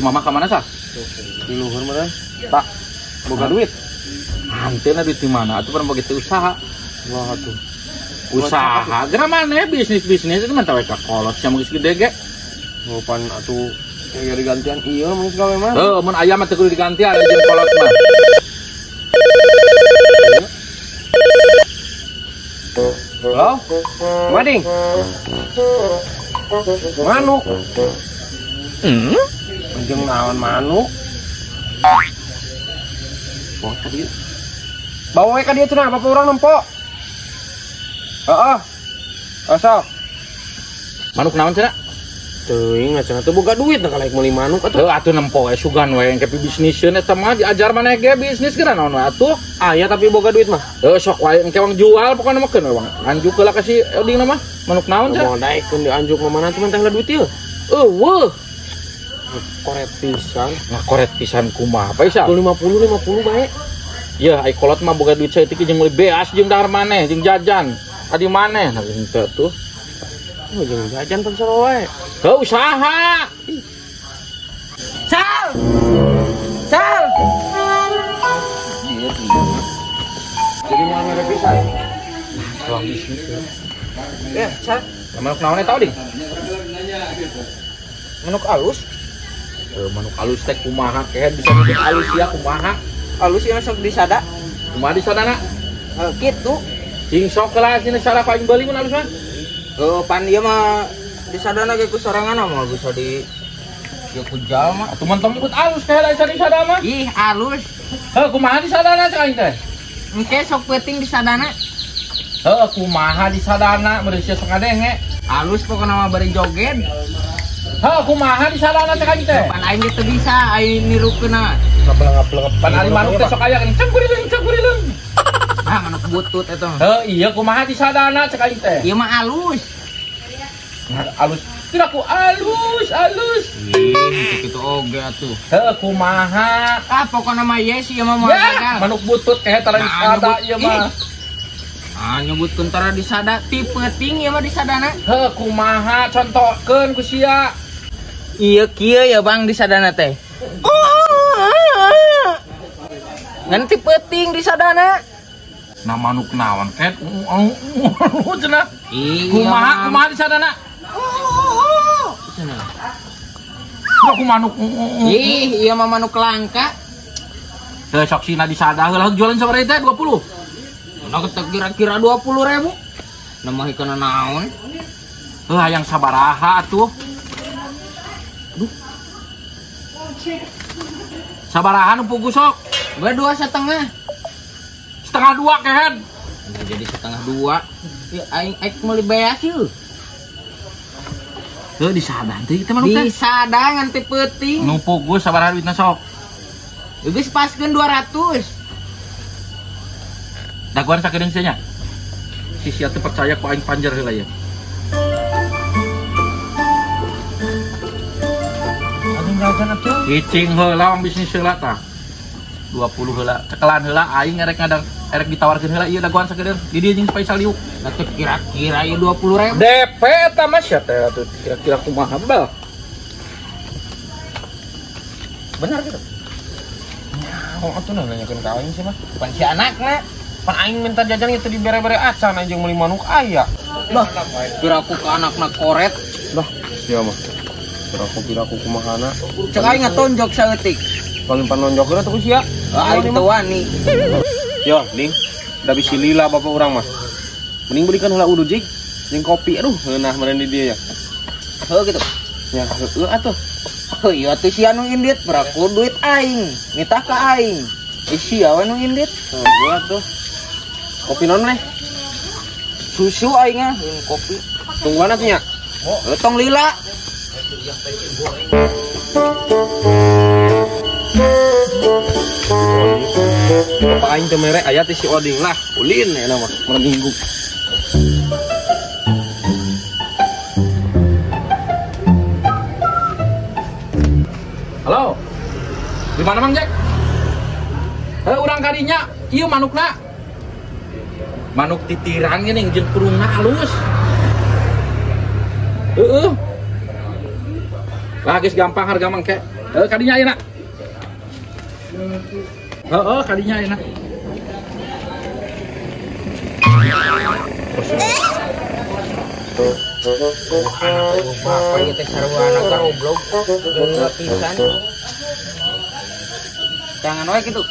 Ai mama ka mana sah? Di luhur mah. Pak, boga duit. Hantena duit di mana? Atuh pernah begitu usaha. Wah atuh. Usaha geura maneh bisnis-bisnis itu mah tawe ka kolot sia geus gede ge. Pan atuh ya digantian ieu mun gawe mah. Heuh, mun aya mah teu kudu digantian jeung kolot mah. Halo? Mading. Manuk. Jeung naon manuk? Bawa ka dieu. Bawa we ka dieu cenah, bapak urang nempo. Heeh. Sok. Manuk naon cenah? Teuing cenah teu boga duit nah kalaik meuli manuk atuh. Heuh atuh nempo we sugan we engke bisniseun eta mah diajar maneh ge bisnis geura naon we atuh. Aya tapi boga duit mah. Heuh sok wae engke wang jual pokona mah keun we wang. Anjuk heula ka si Oding mah. Manuk naon cenah? Moal daekeun dianjuk mah mana tuh mentah duit ieu. Eueuh. Koret pisan. Nah koret pisan kumaha Faisal? 50 bae. Ya ai kolot mah boga duit saeutik jeung meuli beas jeung dahar maneh jeung jajan. Adi maneh nah henteu tuh. Oh, jeung jajan pan sarua wae. Heuh usaha. Sal. Sal. Jadi moal mere pisan. Tuang bisnis ya. Ya, Sal. Manuk naon eta Oding? Manuk alus. Manuk alus teh kumaha kehed bisa nyebut alus ya kumaha? Alus ieu sok disada. Kumaha disadana? Kitu. Cing sok lah sini sada paling beuli mun alus mah. Heuh pan ieu mah disadana ge ku sorangan mah bisa di ya ku jalma. Atuh mun tong nyebut alus kehed aya disadana mah. Ih, alus. Heuh kumaha disadana cek aing teh? Engke sok peuting disadana. Heuh kumaha disadana meureun sia sok ngadenge. Alus pokona mah bari joget. Heuh kumaha disadana cek aing teh? Pan aing teu bisa aing nirukeunna. Ngapleng-ngapleng. Pan ari manuk teh sok aya geuning cengkurileung cengkurileung. Ah manuk butut eta mah. Heuh iya kumaha disadana cek aing teh? Ieu mah alus. Nah, alus. Tidak ku alus, alus. Ih, kitu oge atuh. Heuh kumaha? Ah pokona mah yes ieu mah moal gagal. Manuk butut kehe tara disada ieu mah. Ah nyebutkeun tara disada ti peuting ieu mah disadana. Heuh kumaha contohkeun ku sia. Iya kieu ya Bang disadana teh. Ngan ti peuting disadana. Nah manuk naon ket cenah. Kumaha kumaha disadana? Cenah. Nah ku manuk. Ih, ieu mah manuk langka. Heuh sok sina disada heula jualan sabaraha teh 20. Nah kira-kira 20.000. Nah mah hikeuna naon? Heuh hayang sabaraha atuh. Aduh. Sabaraha nu pugu sok? Gua 2,5. 1,5 kehed. Nah, jadi 1,5. Ya aing ek meuli beas yeuh. Heuh disadang teh kita manuk teh. Disadang ngan teh peuting. Nu pugu sabaraha duitna sok? Geus paskeun 200. Dagoan sakedeung sia nya. Si sia teh percaya ku aing panjer heula ya. Aing jajan atuh. Cicing heula wang bisnis heula tah. 20 heula, cekelan heula aing erek ngadang erek ditawarkeun heula ieu dagoan sakedeung. Di dieu jeung Faisal liuk. Nah teh kira-kira ieu 20.000. DP eta mah sia teh atuh kira-kira kumaha bal. Benar gitu. Nyaho atuh nanyakeun ka aing sih mah. Pan si anakna. Pan aing minta jajan itu dibere-bere acan aing jeung meuli manuk aya. Bah, piraku ka anakna koret. Bah, sia mah. Piraku kumahana. Cek aing ngatonjok saeutik. Paling panonjok atuh ku sia. Aing teu wani. Yo, Ding. Da bisi lila bapak urang mah. Mending belikan heula udu jig jeung kopi. Aduh, ngeunah meureun di dieu ya. Heuh kitu. Ya, heueuh atuh. Heuh, ieu atuh sia nu indit, piraku duit aing, nitah ka aing. Ih sia we nu indit. Heueuh atuh. Kopi naon leh? Susu aing ah, kopi. Tungguan atuh nya. Heuh tong lila. Bapak aing teu mere aya teh si Oding lah, ulin eta mah malam minggu. Halo. Di mana Mang Jack? Heuh urang kadinya ieu manukna. Manuk titiran geuning jeung kurungna alus. Heueuh. Lah geus gampang harga mangke. Heuh kadinya ayeuna. Heeh, kadinya ayeuna. Bapak ieu teh sarua anak goblok. Geuleuh pisan. Jangan wae kitu.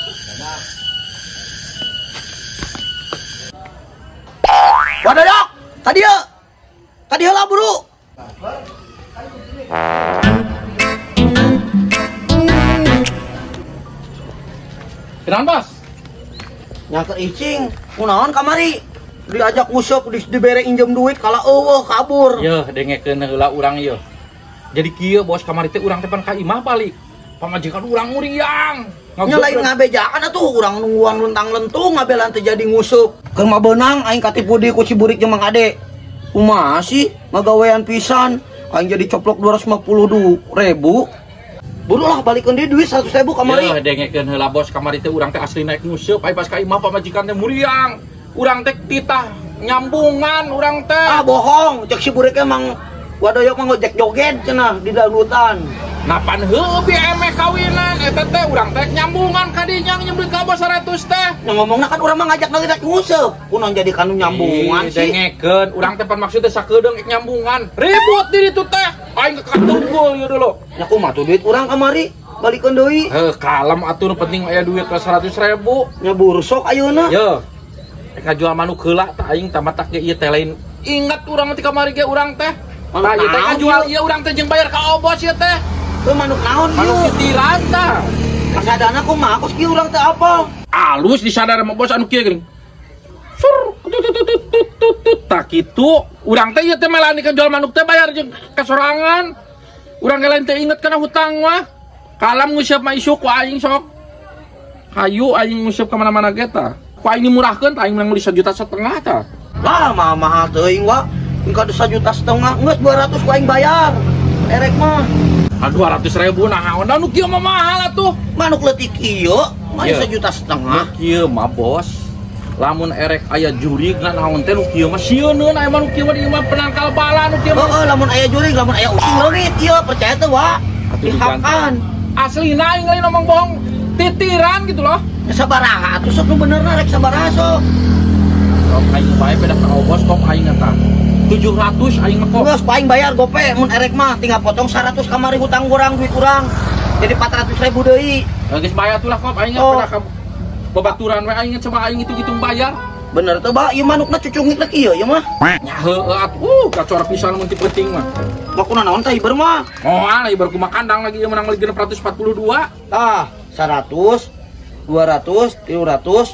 Wadoyok, tadi ya. Tadi heula buru. Kenaon, Bos? Nya keur icing, kunaon kamari? Diajak nguseup, dibere injem duit kala eueuh kabur. Yeuh, dengekeun heula urang ieu. Jadi kieu bos kamari teh urang teh pan ka imah balik. Pamajikan urang muriang. Nya lain ngabejaan atuh urang nungguan luntang-lentung ngabelan teh jadi nguseup. Keur mah beunang aing katipu deui ku si burik jeung Mang Ade. Kumaha sih ngagawean pisan aing jadi coplok 252 ribu. Buru lah balikeun deui duit 100 ribu kamari. Yeuh, dengekeun heula bos kamari teh urang teh asli naik nguseup aing pas ka imah pamajikan teh muriang. Urang teh titah nyambungan urang teh. Ah bohong, cek si burik emang wadoyok mah ngojek joget cenah di dangdutan. Nah pan heueuh BM kawinan eta teh urang teh nyambungan ka dinya nginjem duit ka bos 100 teh. Nya ngomongna kan urang mah ngajak rek nguseup. Kunaon jadi kanu nyambungan sih? Dengekeun urang teh pan maksud teh sakedeung ek nyambungan. Ribut di ditu teh. Aing katungkul ieu dulu. Nya kumaha tuh duit urang kamari? Balikeun deui. Heuh kalem atuh nu penting aya duit ka 100 ribu. Nya buru sok ayeuna. Yeuh. Rek jual manuk heula tah aing tah matak ge ieu teh lain. Ingat urang teh kamari ge urang teh. Tah ieu teh ngajual ieu urang teh jeung bayar ka obos ieu teh. Teu manuk naon ieu? Manuk titiran tah. Kasadana kumaha kos kieu urang teh apal? Alus disadar mah bos anu kieu geuning. Sur tut tah kitu. Urang teh ieu teh melani ka jual manuk teh bayar jeung kasorangan. Urang ge lain teh inget kana hutang mah. Kalam nguseup mah isuk ku aing sok. Hayu aing nguseup ka mana-mana ge tah. Ku aing dimurahkeun tah aing menang meuli 1,5 juta tah. Lah mah mahal teuing wa. Engka 1,5 juta geus 200 ku aing bayar. Erek mah. Ah 200 ribu naon da nu kieu mah mahal atuh. Manuk leutik ieu mah 1,5 juta. Nu kieu mah bos. Lamun erek aya jurig naon teh nu kieu mah sieuneun aya manuk kieu mah di imah penangkal bala nu kieu mah. Heeh, lamun aya jurig, lamun aya ucing leungit ieu percaya teu wa. Dihakan. Aslina aing lain ngomong bohong. Titiran gitu loh. Sabaraha atuh sok nu benerna rek sabaraha sok. Sok aing bae beda ka obos kok aing eta. 700 aing mah kok. Geus aing bayar gope mun erek mah tinggal potong 100 kamari hutang urang duit urang. Jadi 400 ribu deui. Geus bayar tuh lah kok aing oh. Beda ka babaturan we aing coba aing hitung-hitung bayar. Bener teu ba ieu manukna cucungit lagi ieu mah. Nya heueuh atuh kacor pisan mun ti peuting mah. Bakuna naon teh iber mah? Moal iber kumaha kandang lagi ieu menang meuli 642. Tah 100 200, 300,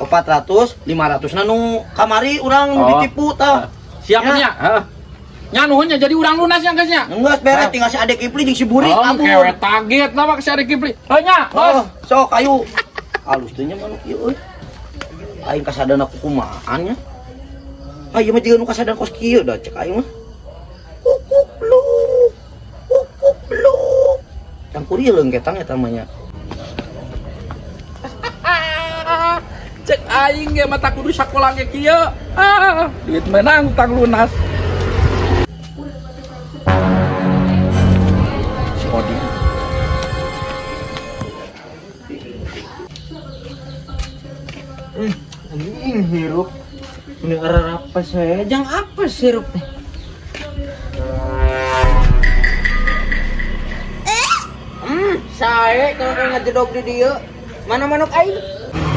400, 500 na nu kamari urang nu ditipu tah. Siap nya? Heeh. Nya nuhun nya jadi urang lunas nya geus nya. Geus beres tinggal si Ade Kipli jeung si Burik kabur. Oh, kewe target lah mah si Ade Kipli. Heuh nya, bos. Sok ayu. Alus teh nya manuk ieu euy. Aing kasadana kukumahan nya. Ah ieu mah jiga nu kasadana kos kieu da cek aing mah. Kukuk lu. Kukuk lu. Cangkur ieu leungketang eta mah nya. Cek aing ge mata kudu sakola ge kieu. Ah, duit menang utang lunas. Si Odin. Anjing hirup. Ini apa saya? Jang apa sirup teh? Sae kalau ngajedog di dieu. Mana manuk aing?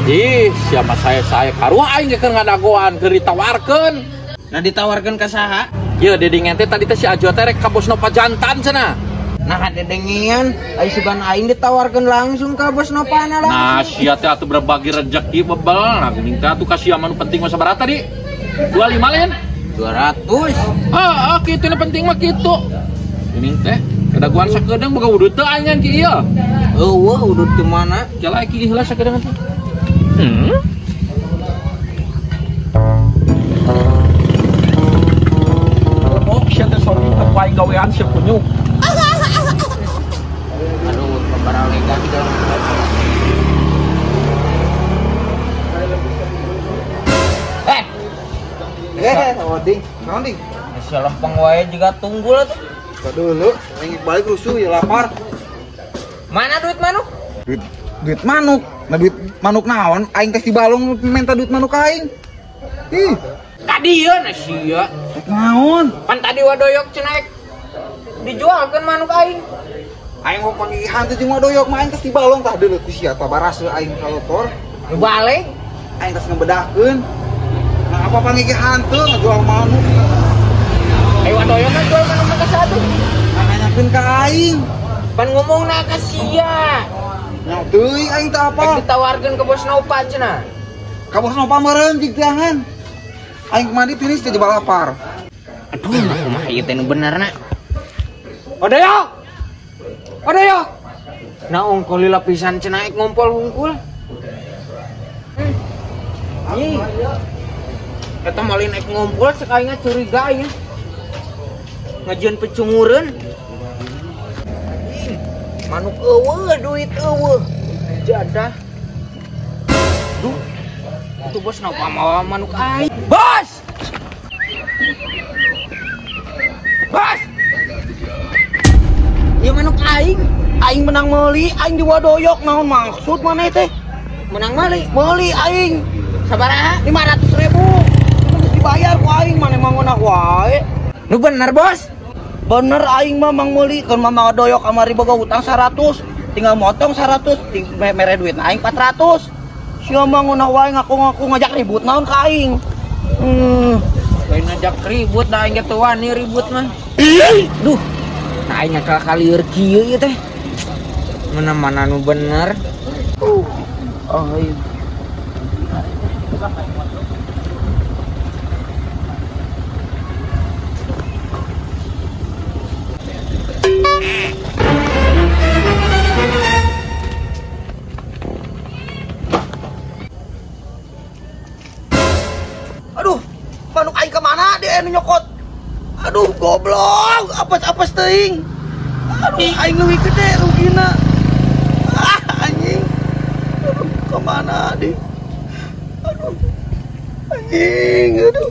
Ih, siapa saya karuah aing keur ngadagoan keur ditawarkeun. Nah ditawarkeun ka saha? Yeuh dedengen teh tadi teh si Ajwa teh rek ka bos Nova jantan cenah. Nah dedengean, ai sugan aing ditawarkeun langsung ka bos Novana langsung. Nah sia teh atuh berbagi rezeki bebel. Nah geuning teh atuh ka sia mah nu penting mah sabaraha tadi? 25 lain? 200. Heeh, kitu nu penting mah kitu. Geuning teh kadagoan sakedeung boga udut teu aing ki ieu. Eueuh udut di mana? Jala ki heula sakedeung teh. Oh, sia teh sorry teh paing gawean sia kunyuk. Aduh, kabaralegan di dalam. Oding, naon ding? Geus lempeng wae juga tunggul atuh. Buka dulu, aing balik rusuh ya lapar. Mana duit manuk? Duit manuk. Nah duit manuk naon? Aing teh si balong minta duit manuk aing. Ih. Kadieu na sia. Naon? Pan tadi wadoyok cenah dijualkeun manuk aing. Aing mau panggihan teh jeung wadoyok mah aing teh si balong tah deuleu ku sia tah baraseuh aing kalotor. Nu balik aing teh ngebedahkeun. Nah apa panggihan teu ngajual manuk. Ayo wadoyok kan jual manuk ka satu. Nanyakeun ka aing. Pan ngomongna ka sia. Nya teuing aing teh apa? Ditawarkeun ke bos Nopa cenah. Ka bos Nopa meureun jig tiangan. Aing mandi tinis teh balapar. Aduh, kumaha ieu teh nu benerna? Wadoyok. Wadoyok. Nah ongkol lila pisan cenah ek ngompol hungkul. Ih. Eta malin ek ngompol cek aing curiga aing. Ngajian pecungureun. Manuk eueuh, duit eueuh. Jadah. Duh. Itu bos napa mawa manuk aing. Bos! Bos! Ieu manuk aing, aing menang meuli, aing diwadoyok naon maksud maneh teh? Menang meuli? Meuli aing. Sabaraha? 500.000. Geus dibayar ku aing maneh mah ngeunah wae. Nu bener, Bos? Bener aing mah mang meuli, keun mah doyok kamari boga hutang 100, tinggal motong 100, mere duit aing 400. Sia mah ngeunah wae ngaku-ngaku ngajak ribut naon ka aing. Lain ngajak ribut da aing ge teu wani ribut mah. Duh. Nah aing ngakal kalieur kieu ieu teh. Mana-mana nu bener. Oh, iya. Aduh, manuk aing kemana dia anu nyokot? Aduh, goblok, apes-apes teuing. Aduh, aing leuwih gede rugina. Ah, anjing. Aduh, kemana dia? Aduh, anjing, aduh.